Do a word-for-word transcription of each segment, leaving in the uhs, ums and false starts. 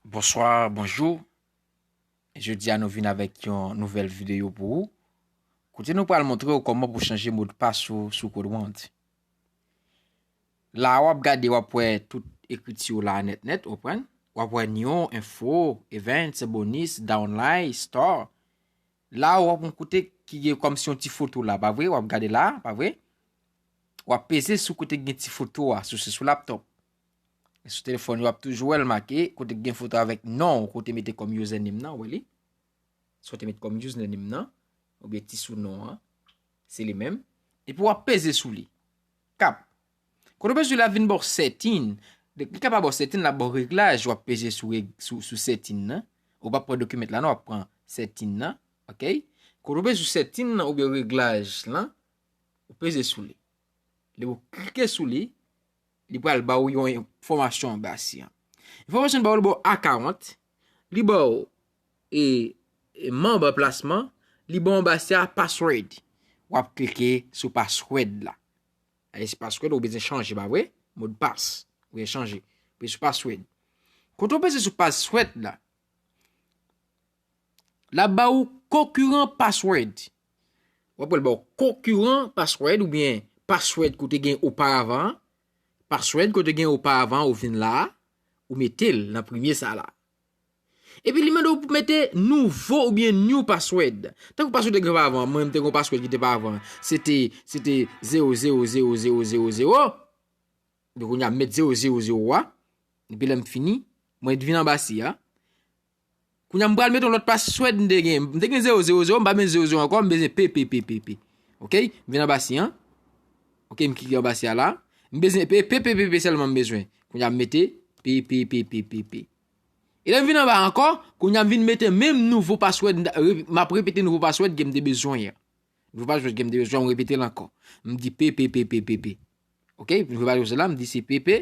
Bonswa, bonjou. Jodi a nou vin avèk yon nouvèl videyo pou ou. Kote nou pral montre w kòman pou chanje modpas ou sou Code One. La w ap gade, w ap wè tout ekriti yo la nèt nèt, ou konprann? W ap wè new, info, events, bonus, downline, store. La w ap yon kote ki gen kòmsi yon ti foto la, pa vre? W ap gade la, pa vre? W ap peze sou kote ki gen ti foto a, sou se sou laptop. Sou telefòn yo w ap toujou wè l make kote ki gen foto avèk non w, kote mete kòm username nan, w wè li? Sa w te met kòm username nan, oubyen ti sou non an, se li menm. Epi w ap peze sou li. Kap. Kote w peze sou li, l ap vin ba w setting. Li ka pa ba w setting, l ap ba w reglaj, w ap peze sou, reg- sou, sou setting nan. Ou p ap pran document la non, w ap pran setting nan, ok? Kote w peze sou setting nan oubyen reglaj lan, ou peze sou li. Lè w klike sou li, li pral ba w yon enfòmasyon anba si an. Enfòmasyon ba w, li ba w account, li ba w e, e manm plasman, li ba w anba si a password. W ap klike sou password la. Alè, se password ou bezwen chanje, pa vre? Modpas. Ou bezwen chanje. Peze sou password. Kote w peze sou password la, l ap ba ou concurrent password. W ap wè l ba ou concurrent password oubyen password ke w te gen oparavan an. Password ke w te gen oparavan an, ou vin la, ou mete l nan premye sa la. Epi li mande w pou mete nouvo oubyen new password. Tankou password te gen oparavan, mwen m te gen yon password ki te oparavan. Se te, se te zewo zewo zewo zewo zewo zewo. Donk, kounye a, m met zewo zewo zewo a. Epi lè m fini, mwen vin anba si a. Kounye a, m pral mete yon lòt password m te gen. M te gen zewo zewo zewo, m pa met zewo zewo ankò, m bezwen P P P P P. Ok? M vin anba si an. Ok, m klike anba si a la. M bezwen P P P P P sèlman m bezwen. Kounye a, m mete P P P P P P. E lè m vin anba ankò, kounye a, m vin mete menm nouvo password, m ap repete nouvo password ke m te bezwen an. Nouvo password ke m te bezwen, m repete l ankò. M di P P P P P P. Ok? Nouvo password la, m di se P P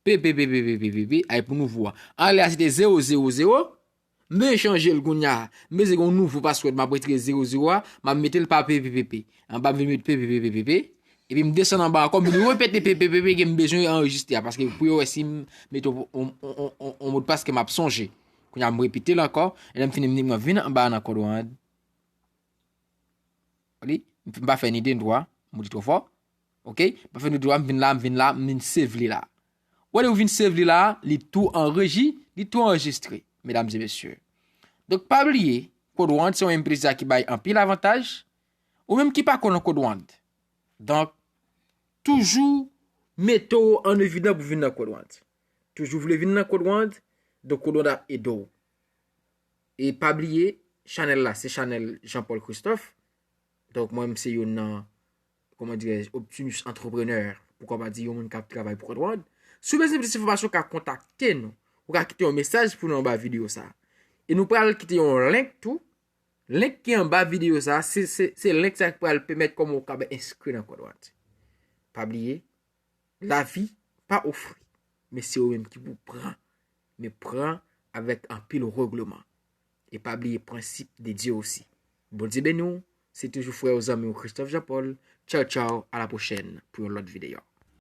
P P P P P P P P. Ay pou nouvo a. Anlè a, se te zewo zewo zewo. M bezwen chanje l kounye a. M bezwen gen yon nouvo password. M ap retire zewo zewo a. M ap mete l pa P P P P. Anba, m vin met P P P P P P. Epi m desann anba ankò. M vin repete P P P P ke m bezwen anrejistre a. Paske pou yo wè si m mete yon, yon, yon, yon, yon modpas ke m ap sonje. Kounye a, m repete l ankò. E lè m fini, m vin anba nan Code One. Li, m pa fè ni de ni twa, m moute twò fò. Ok? M pa fè ni de ni twa, m vin la, m vin la, m vin save li la. Ou wè, lè ou vin save li la, li tou anreji, li tou anrejistre, medam e mesye. Donk, pa bliye, Code One se yon empresa ki bay anpil avantaj. Ou menm ki pa konn Code One. Donk, toujou mete w an evidans pou vin nan Code One. Toujou vle vin nan Code One, donk Code One ap ede w. E pa bliye, chanèl la, se chanèl Jean Paul Christophe. Donk, mwen, m se youn nan, kòman dirèj, Optimus Entrepreneur, poukwa pa di yon moun k ap travay pou Code One. Si w bezwen plis enfòmasyon, w ka kontakte nou. Ou ka kite yon mesaj pou nou anba videyo sa. E nou pral kite yon link tou. Link ki anba videyo sa, se, se, se link sa ki pral pèmèt kòman w ka enskri nan Code One. Pa bliye, lavi pa ofri, men se ou menm ki pou pran. Men pran avèk anpil regleman. E pa bliye prensip de Dye osi. Bondye beni w, se toujou frè ou zanmi w Christophe Jean Paul. Tchaw tchaw, a la pwochèn pou yon lòt videyo.